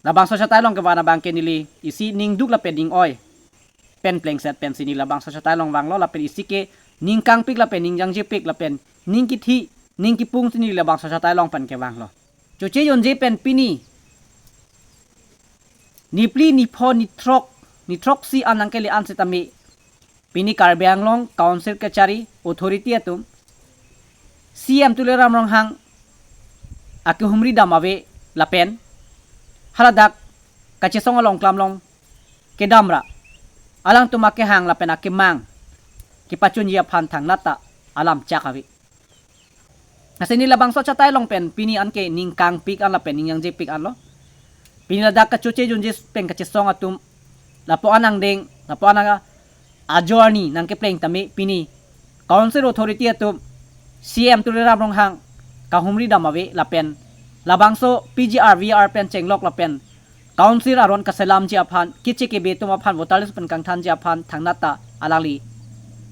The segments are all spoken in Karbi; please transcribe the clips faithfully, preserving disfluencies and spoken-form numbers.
Labangso achatai along kevan abang ke neli isi ningduk lapen ning-oi pen plengset pensi neli labangso achatai along vanglo, lapen isi ke ning kangpik lapen ning jangjepik lapen ning kithi ning kipung si neli labangso achatai along pen kevanglo. Choche jonje pen pini niphli, nipho, nithrok, nithroksi an nangkele an setame pini Karbi Anglong Council kachari authority atum C M Tuliram Ronghang akehumri dam ave lapen haladak kachesong along klamlong kedam ra alangtum akehang lapen akemang kepachunji aphan thangnat ta alam chak ave. Lasi neli labangso achatai along pen pini anke ning kangpik an lapen ning jangjepik anlo. Pini ladak kachoche jonje pen kachesong atum lapu-an angdeng, lapu-an ajoine nangkepleng tame pini Council authority atum C M Tuliram Ronghang kahumri dam ave lapen labangso P G R V R pen chenglok lapen Council aron kaselamji aphan, kiche kebe atum aphan voter list pen kangthanji aphan thangnat ta alangli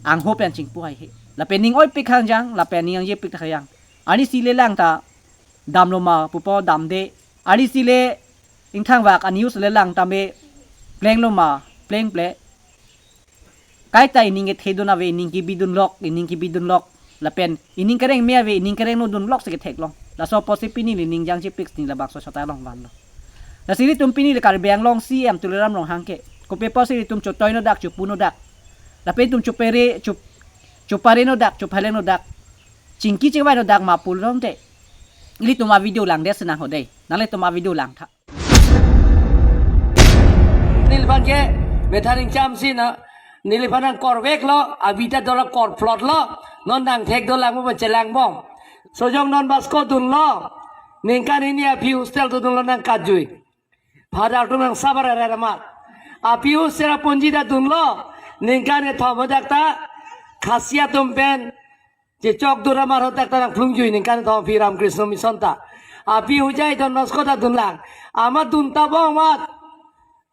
angho pen chingpu haihe. Lapen ning-oipik hangjang, lapen ning jangjepik hangjang. Arnisi le lang ta damlo ma pupo damde. Arnisi le ingthangvak a-news le lang tame plenglo ma plengple. Kaita ining kethedun ave, ining kebidunlok, ining kebidunlok. Lapen ining kereng me ave, ining kereng no dunlok si ketheklong. Laso apotsi pini neli ning jangjepik si neli labangso achatai along vanlo. Lasi ilitum pini le Karbi Anglong C M Tuliram Ronghang ke kopi apotsi ilitum chotoinodak, chopunodak, lapen itum chopere, chop-, choparenodak, chophalengnodak, chingki chingvainodak ma pulote ilitum a-video langdet si nang ho dei. Nanglitum a-video langtha. Neliphan ke methang ingcham si na, neliphan nangkorveklo, abita dola korplotlo, non nangthek dolang mo chelangbom. Sojong Don Bosco dunlo, ningkan hini aphi hostel do dunlo nangkatjui. Father atum nangsabar ararama. Aphi hostel aponji ta dunlo, ningkan kethom hadak ta Khasi atum pen chechok dun amar hadak ta nangphlungjui ningkan kethom aphi Ramakrishna Mission ta. Aphi hojai Don Bosco ta dunlang. Amat dun tabom amat.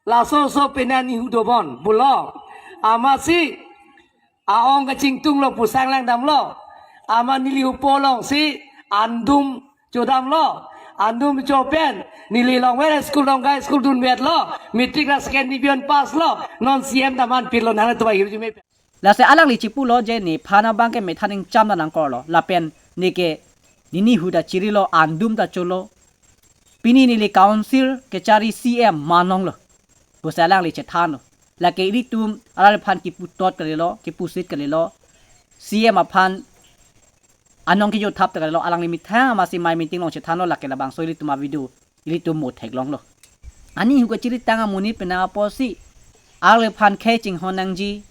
Laso oso pena nihu dobom pulo. Amatsi a-ong kachingtunglo, pusang langdamlo. Amat neli hupo alongsi andum chodamlo. Andum cho pen neli Longver High School, Longkai School dunvetlo. Matric la second division pass lo. Non C M ta manpirlo, nangtum ahirjume. Lasi alangli chipulo je nephan abang ke methang ingcham ta nangkorlo. Lapen neke nenihu ta chirilo, andum ta cholo. Pini neli Council kachari C M ma longlo pusi alangli chethanlo. Lake ilitum alangliphan kiputot kalilo, kipusit kalilo. C M aphan anong kejothap ta kalilo, alangli methang amatsi mai meeting along chethanlo, lake labangso ilitum a-video ilitum mo theklonglo. Anihu kachiritang amonit penang apotsi alangliphan khei chinghon nangji,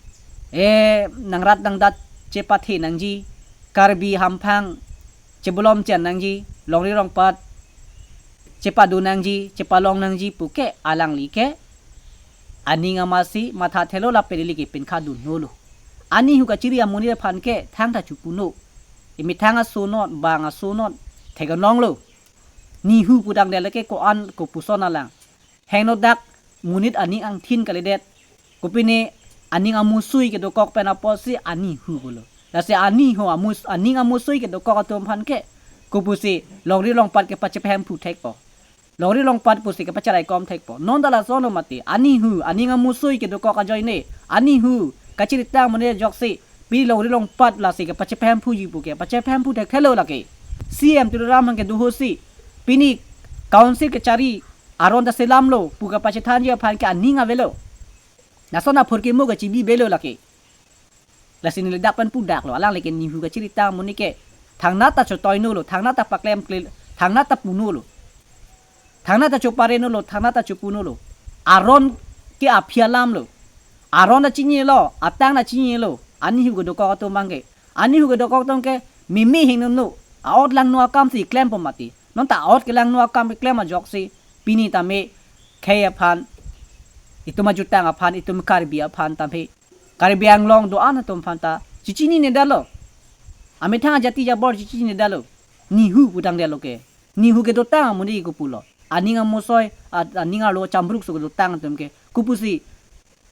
e, nangrat nangdat chepathe nangji, Karbi hamphang chebolom chen nangji, longri longpat chepadu nangji, chepalong nangji puke alangli ke aning amatsi mathathelo lapen ili ke pinkha dunholo. Anihu kachiri amonit aphan ke thangta chopuno. Imethang aso non, bang aso non, theklonglo. Nihu putangdet lake ko-an kopuson alang. Henodak monit aning angthin kalidet. Kopine aning amusui kedokok pen apotsi anihu pulo. Lasi anihu amus-, aning amusui kedokok atum aphan ke kopusi longri longpat kepachepahemphu thekpo. Longri longpat pusi kepacharaikom thekpo. Non ta lason lo mati. Anihu, aning amusui kedokok ajoine. Anihu, kachiritang amonit ajoksi pini longri longpat lasi kepachepahemphuji puke pachepahemphu thekthelo lake. C M Tuliram Ronghang kedo ahutsi pini Council kachari aron ta selamlo pu kapachethanji aphan ke aning avelo. Lason aphurkimo kachibi avelo lake. Lasi neli dak pen pudaklo, alangli ke nihu kachiritang amonit ke thangnat ta chotoinolo, thangnat ta paklemkle, thangnat ta punolo. Thangnat ta choparenolo, thangnat ta chopunolo. Aron ke aphi alamlo. Aron ta chinilo, atang ta chinilo. Anihu kedokok atum abang ke. Anihu kedokok atum ke mimi hingnono. A-ot langno akamsi klempo mati. Non ta a-ot kelangno akam keklem ajoksi pini tame khei aphan, itum ajutang aphan, itum Karbi aphan tame, Karbi Anglong do-an atum aphan ta chichinine detlo. Amethang ajati jabor chichinine detlo. Nihu putangdetlo ke. Nihu kedotang amonit kopulo. Aning amusoi, a-, aning arlo chambruk so kedotang atum ke. Kopusi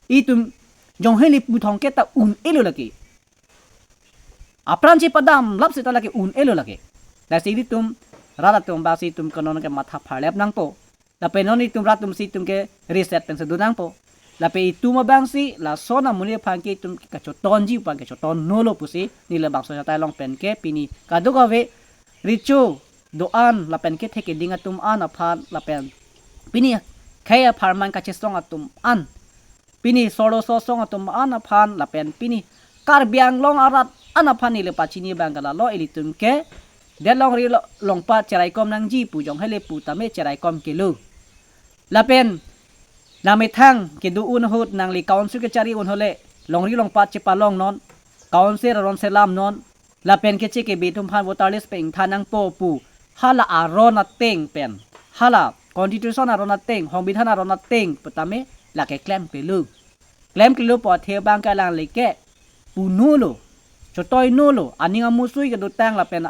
itum jongheli puthong ke ta un-elo lake. Apran chepadam lap seta lake un-elo lake. Lasi ilitum rat atum basi itum konon ke matha pharlep nangpo. Lapen non itum rat atum si itum ke reset pen si dun nangpo. Lapen itum abang si lason amonit aphan ke itum ke kachotonji aphan ke choton nolo pusi neli labangso achatai along pen ke pini kadokave recho do-an lapen kethe keding atum an aphan lapen pini khei apharman kachesong atum an, pini solo sosong atum an aphan lapen pini Karbi Anglong arat an aphan neli pachini abang ke lalo, ilitum ke det longri lo-, longpat cheraikom nangji pu jong hele pu tame cheraikom kelo. Lapen nangmethang kedo-un ahut nangli council kechari un ahut le longri longpat chepalong non, council aron selam non, lapen keche kebe atum aphan voter list pen ingthan nangpo pu hala aron ateng pen, hala constitution aron ateng, songbidhan aron ateng pu tame lake klemklelo. Klemklelo pu athe abang ke alangli ke pu nolo, chotoi nolo, aning amusui kedotang lapen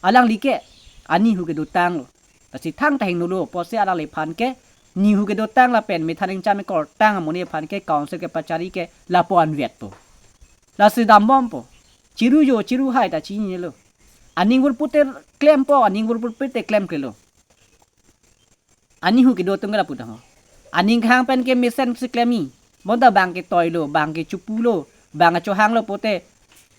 alangli ke anihu kedotang lo. Lasi thangta hingno lo, pusi alangliphan ke nihu kedotang lapen methan ingcham kortang amonit aphan ke council kepachari ke lapu-an vetpo. Lasi dambompo. Chiru jo, chiru hai ta chininelo. Aning vur pute klempo, aning vur pute klemklelo. Anihu kedo atum ke lapu tangho. Aning khang pen ke mesen si klem-i. Bonta bang ketoi lo, bang kechopu lo, bang kechohang lo pute,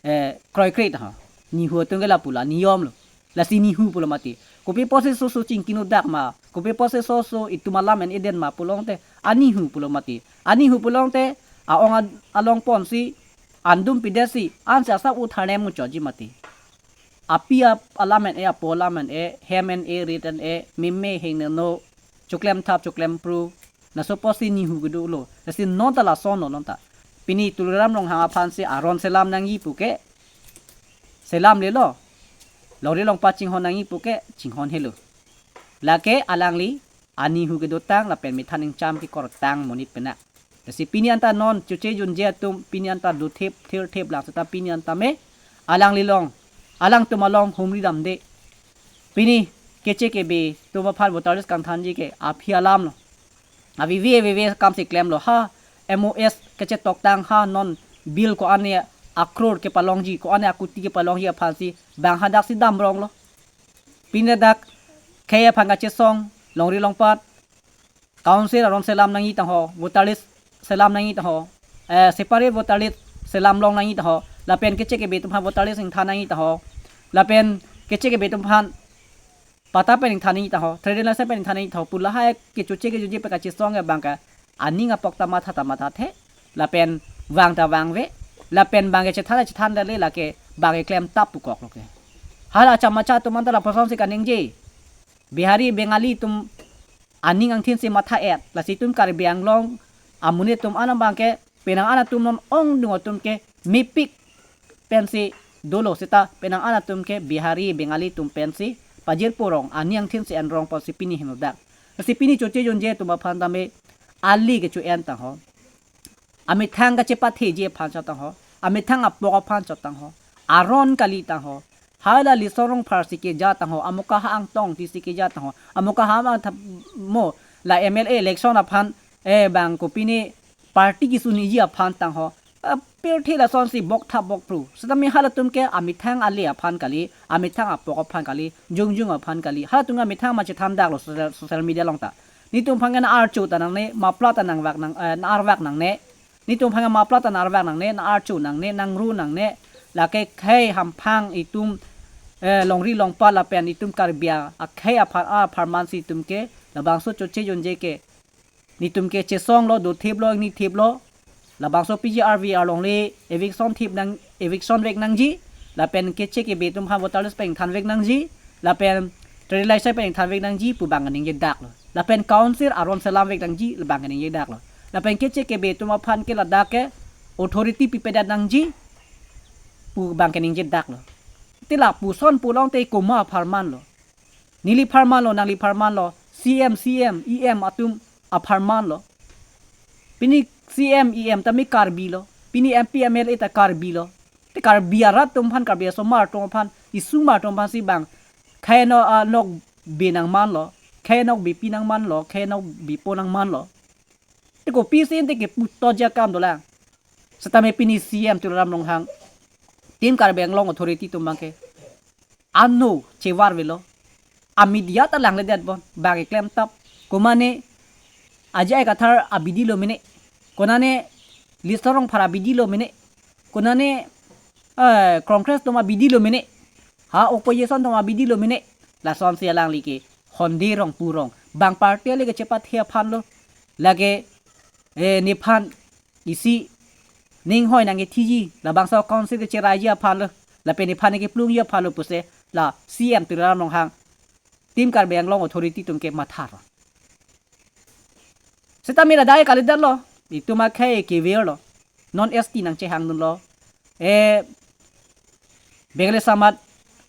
eh, kroikre tangho. Nihu atum ke lapu la niyom lo. Lasi nihu pulo mati. Kopi apotsi soso chingkinu dak ma, kopi apotsi soso itum alam en eden ma pulongte anihu pulo mati. Anihu pulongte a-ong ad-, along ponsi andum pidesi ansi asap utharnem muchotji mati. Api ap-, alam en e, apo alam en e, hem en e, rit en e, meme hing ne no, choklem thap, choklem phru, laso apotsi nihu kedo lo. Lasi non ta lason lo non ta. Pini Tuliram Ronghang aphan si aron selam nangji pu ke selamlelo. Longri longpat chinghon nangji pu ke chinghon helo. Lake alangli anihu kedotang lapen methan ingcham kekortang amonit pen na. Lasi pini anta non choche junje atum pini anta dothip thirthip lang seta pini anta me alangli along, alangtum along humri damde. Pini keche kebe atum aphan voter list kangthanji ke aphi alam lo. Avivi avivi akam si klemlo ha, M O S kechetoktang ha, non bill ko-an ne akror kepalongji, ko-an ne akuti kepalongji aphan si bang hadak si damrong lo. Pini dak khei aphan kachesong, longri longpat, council aron selam nangji tangho, voter list selam nangji tangho, eh, separate voter list selam long nangji tangho, lapen keche kebe atum aphan voter list ingthan nangji tangho, lapen keche kebe atum aphan patta pen ingthan nangji tangho, trading license pen ingthan nangji tangho, pu lahai kechoche kejunje pen kachesong abang ke aning apok ta matha ta mathathe, lapen vang ta vangve, lapen bang kechethan chethan dale lake bang keklem tap pukok lo ke. Hala chamacha atum anta lapuson si kaningje. Bihari, Bengali atum aning angthin si matha-et, lasi itum Karbi Anglong amonit atum an abang ke penang an atum non ongdung atum ke mepik pensi dolo seta penang an atum ke Bihari, Bengali atum pensi pajir porong, aning angthin si enrong ponsi pini henodak. Lasi pini choche junje atum aphan tame ali kecho-en tangho. Amethang kachepatheji aphan chot tangho. Amethang apok aphan chot tangho. Aron kali tangho. Hala Lison Rongphar si keja tangho. Amuka ha Angtong Ingti si keja tangho. Amuka ha ma tha-, mo la M L A election aphan, eh, bang kopine party kesuniji aphan tangho. Eh, pirthe lason si bok tha bok phru. Setame halatum ke amethang ale aphan kali, amethang apok aphan kali, jongjung aphan kali. Halatum amethang ma chethan dak lo social, social media along ta. Netum aphan ke na-archo ta nangne, mapla ta nangvak nang, eh, na-arvak nangne. Netum aphan ke mapla ta na-arvak nangne, na-archo nangne, nangru nangne. Lake khei hamphang itum, eh, longri longpat lapen itum Karbi a, akhei aphan, apharman si itum ke labangso choche junje ke. Netum ke chesong lo, dothip lo, ingni thip lo. Labangso P G R V alongle eviction thip nang, eviction vek nangji. Lapen keche kebe atum aphan voter list pen ingthan vek nangji. Lapen trading license pen ingthan vek nangji pu bang kaningje dak lo. Lapen council aron selam vek nangji bang kaningje dak lo. Lapen keche kebe atum aphan ke ladak ke authority pipedet nangji pu bang kaningje dak lo. Te lapuson pulongte komat apharman lo. Neli apharman lo, nangli apharman lo, C M, C M, E M atum apharman lo. Pini C M, E M tame Karbi lo. Pini M P, M L A ta Karbi lo. Te Karbi arat atum aphan, Karbi asomar atum aphan, isomar atum aphan si bang khei anok, ah, nokbe nangman lo, khei anokbe pi nangman lo, khei anokbe po nangman lo. Te kopisi inte kepu toji akam dolang. Setame pini C M Tuliram Ronghang, Team Karbi Anglong Authority atum abang ke ano chevar velo. A media ta langledet bon, bang keklem tap, Pumane J I Kathar abidi lo mene. Konane Litsong Rongphar abidi lo mene. Konane eh, Congress atum abidi lo mene. Ha opposition atum abidi lo mene. Lasonsi alangli ke honde rong purong. Bang party le kechepathe aphan lo. Lake eh, nephan isi ning hoi nangkethiji. Labangso council kecheraiji aphan lo. Lapen nephan keplungji aphan lo pusi la C M Tuliram Ronghang, Team Karbi Anglong Authority atum ke matharo. Seta mera dai kalidet lo, itum akhei kevirlo. Non S T nangchehangdunlo. Eh, Bengali samat,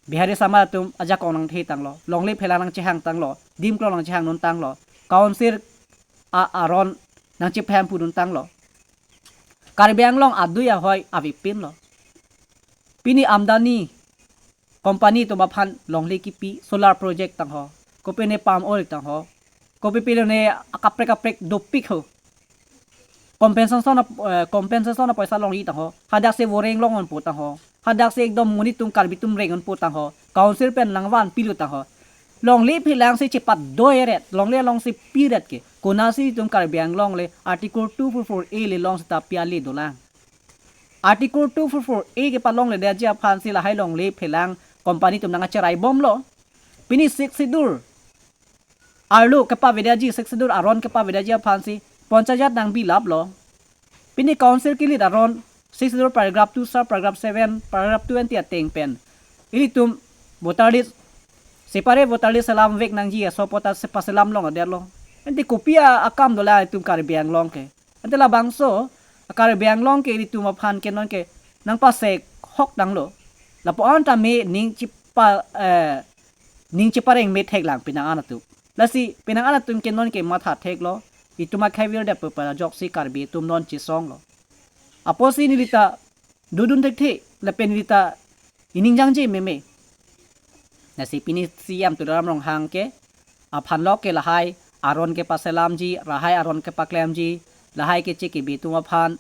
Bihari samat atum ajakong nangthetanglo. Longle phelang nangchehangtanglo. Dimklo nangchehangduntanglo. Council a aron nangchepahemphuduntanglo. Karbi Anglong adui ahoi avepinlo. Pini amdani company atum aphan longle kipi, solar project tangho, kopine palm oil tangho, kopipilone akaprek kaprek dopik ho. Compensation ap-, eh, compensation apoisa longji tangho, hadaksi voreng longonpo tangho, hadaksi ekdom monit atum Karbi atum rengonpo tangho, council pen nangvanpilo tangho. Longle phelangsi chepat doiret, longle alongsi piret ke. Konatsi itum Karbi Anglong le Article two four four A le along seta piale dolang. Article two four four A kepalongledetji aphansi lahai longle phelang company atum nangkacheraibomlo. Pini Sixth Schedule arlo kepavedetji, Sixth Schedule aron kepavedetji aphansi ponchajat nangbilaplo. Pini council kilit aron Sixth Schedule paragraph two, sub paragraph seven, paragraph twenty ateng pen ilitum voter list, separate voter list selamvek nangji aso apot ta sepa selam longledetlo. Ante kopi a-, akam dolang itum Karbi Anglong ke. Ante labangso Karbi Anglong ke ilitum aphan ke non ke nangpasekhok tanglo. Lapu-an tame ning chepa, eh, ning chepareng metheklang penang an atum. Lasi penang an atum ke non ke mathatheklo. Itum akhei virdet pu pu ajoksi Karbi atum non chesonglo. Apotsi nelita dodun thekthe, lapen nelita ining jangje meme. Lasi pini C M Tuliram Ronghang ke aphan lo ke lahai aron kepaselamji, lahai aron kepaklemji, lahai kechekebe atum aphan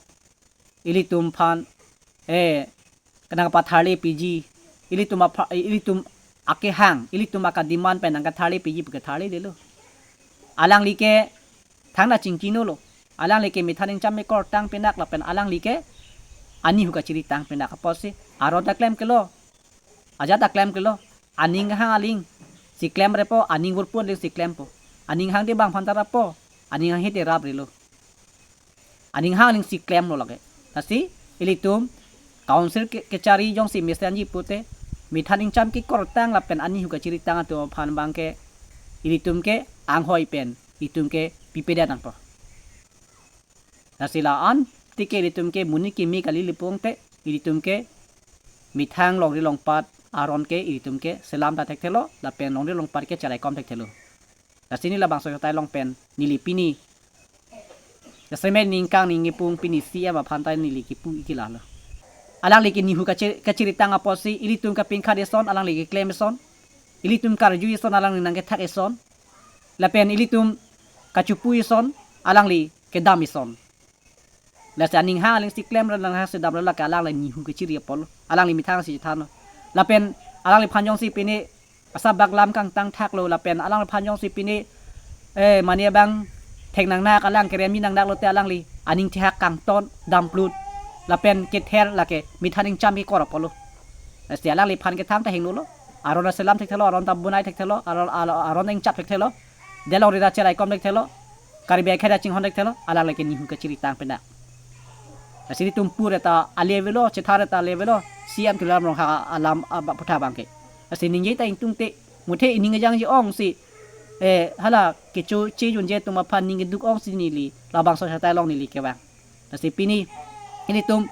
ilitum aphan, eh, nangpatharle piji, ilitum apha-, ilitum akehang, ilitum akademand pen nangkatharle piji pu ketharledetlo. Alangli ke thangta chingkinolo. Alangli ke methan ingcham kekortang pinak lapen alangli ke anihu kachiritang pinak apotsi aron ta klemkelo. Ajat ta klemkelo. Aning hang alingsi klemrepo, aning vurpon alingsi klempo. Aning hangte bang aphan ta rappo, aning hanghe te raprelo. Aning hang alingsi klemlo lake. Lasi ilitum council ke, kechari jongsi mesenji pute, methan ingcham kekortang lapen anihu kachiritang atum aphan abang ke ilitum ke anghoi pen itum ke pipedet nangpo. Lasi la-an tike ilitum ke monit kimi kali lipung te, ilitum ke methang longri longpat aron ke ilitum ke selam ta thekthelo, lapen longri longpat ke cheraikom thekthelo. Lasi neli labangso ajotai along pen neli pini jasemet ningkang ningkepung pini C M aphan ta neli kepu ikila lo. Alangli ke nihu kachi-, kachiritang apotsi ilitum kapingkhat eson, alangli keklem eson. Ilitum karju eson, alangli nangkethak eson. Lapen ilitum kachipu eson, alangli kedam eson. Lasi aning hang alingsi klemre, aning hangsi damre, lake alangli nihu kachiri apotlo. Alangli methangsi chethanlo. Lapen alangliphan jongsi pini asabak lam kangtangthaklo, lapen alangliphan jongsi pini, eh, mane abang thek nangnak, alang kerem ji nangnak lote alangli aning thihak kangton damplut lapen kether lake methan ingcham kekor apotlo. Lasi alangliphan kethang ta hingno lo. Aron ta selam thekthelo, aron ta bonai thekthelo, aron, aron, aron ta ingchap thekthelo. Delong rita cheraikom thekthelo. Karbi akhei ta chinghon thekthelo, alangli ke nihu kachiritang pinak. Lasi ilitum pure ta ale avelo, chethan ta ale avelo, C M Tuliram Ronghang alam, ah, ba-, puthot abang ke. Lasi ningje ta ingtungte, muthe ining kejangje ongsi, eh, hala kecho chejunje atum aphan ning keduk ongsi neli labangso ajotai along neli kevang. Lasi pini ilitum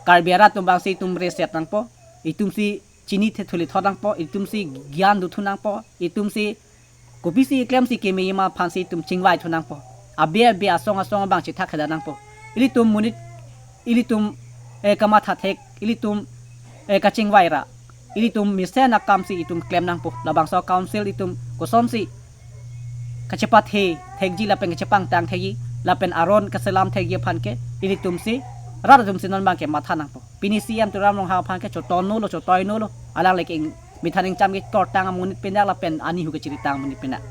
Karbi arat atum abangsi itum reset nangpo, itumsi chini the thuli thot nangpo, itumsi gyan dothu nangpo, itumsi kopisi klemsi keme ma aphansi itum chingvaithu nangpo. Abe abe asong asong abang chethak kheda nangpo. Ilitum monit, ilitum, eh, kamatha thek, ilitum, eh, kachingvai ra, ilitum mesen akamsi itum klem nangpo. Labangso council itum kosonsi kachepathe thekji lapen kachepangtang thekji lapen aron kaselam thekji aphan ke ilitumsi, rat atumsi non abang ke matha nangpo. Pini C M Tuliram Ronghang aphan ke chotonno lo, chotoino lo. Alangli ke ing-, methan ingcham kekortang amonit pinak lapen anihu kachiritang amonit pinak.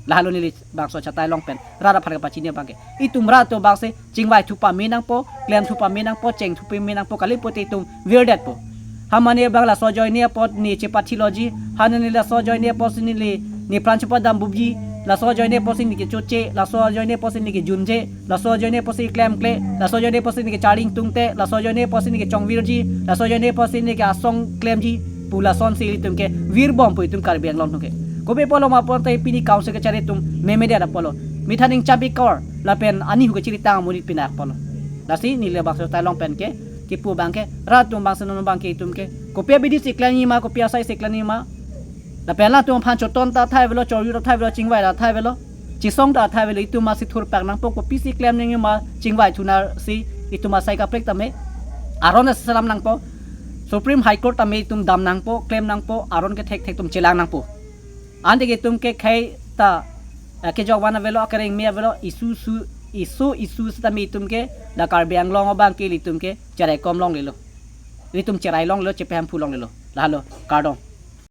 Lahelo nelibangso chatai along pen rat aphan kapachini abangke. Itum rat atum abangsi chingvai thu pame nangpo, klem thu pame nangpo, cheng thu pame nangpo, kali pute itum virdetpo. Ha mane abang laso ajoine apot ne chepathiloji, ha neli laso ajoine apotsi neli nepran chepadam bupji, laso ajoine apotsi ne kechoche, laso ajoine apotsi ne kejunje, laso ajoine apotsi klemkle, laso ajoine apotsi ne kecharli ingtungte, laso ajoine apotsi ne kechongvirji, laso ajoine apotsi ne ke-asong klemji pu lasonsi ilitum ke virbompo itum Karbi Anglong atum ke. Kopi apotlo ma pulote pini council kachari atum memedet apotlo. Mithan ingcham pikor lapen ani hu kachiri tang amonit pinak apotlo. Lasi nelibangso chatai along pen ke kipu abangke, rat atum abangsi non abangke itum ke kopi abidi si klemji ma, kopi asai si klemji ma. Lapen latum aphan choton ta athai avelo, chorju ta athai avelo, chingvai ta athai avelo, chisong ta athai avelo, itum masi thurpak nangpo, kopisi klem nangji ma, chingvai thunarsi itum asai kaprek tame aron selam nangpo, Supreme High Court tame itum dam nangpo, klem nangpo, aron kethekthek atum chelang nangpo. Ante ke itum ke khei ta, eh, kejok van avelo, akereng me avelo, isu su, isu isu sitame itum ke la Karbi Anglong abangke ilitum ke cherai kom longlelo. Ilitum cherai longlelo, chepeham phu longlelo. Lahelo, kardom.